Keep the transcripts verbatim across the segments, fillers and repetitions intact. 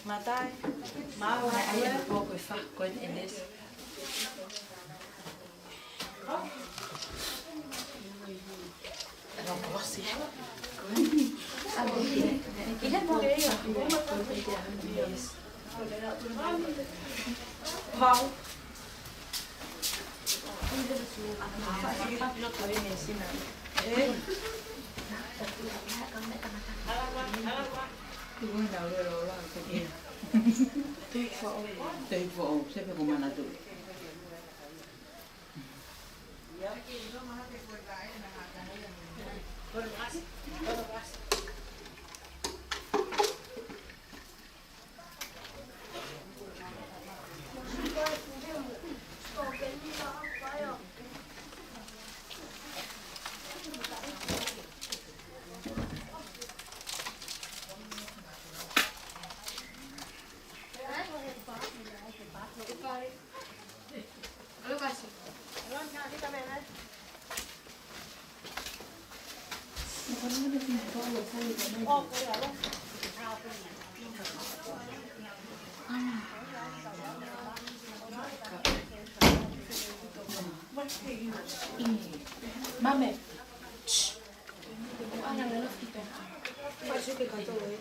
Matai, maua, ai, ai, ko e fa, ko e enes. Wow. Mame. Shh. Ana lelo kita. Fai suke katoa, eh.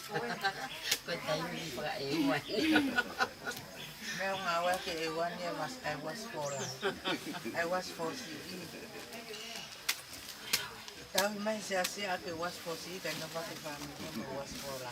Ko e taimi fakaʻeua. Meʻa ngāue ke ʻeua ni e was, e was fola. E was fosi. Tau mai se asia ke was fosi, ka ina fake fami ke was fola.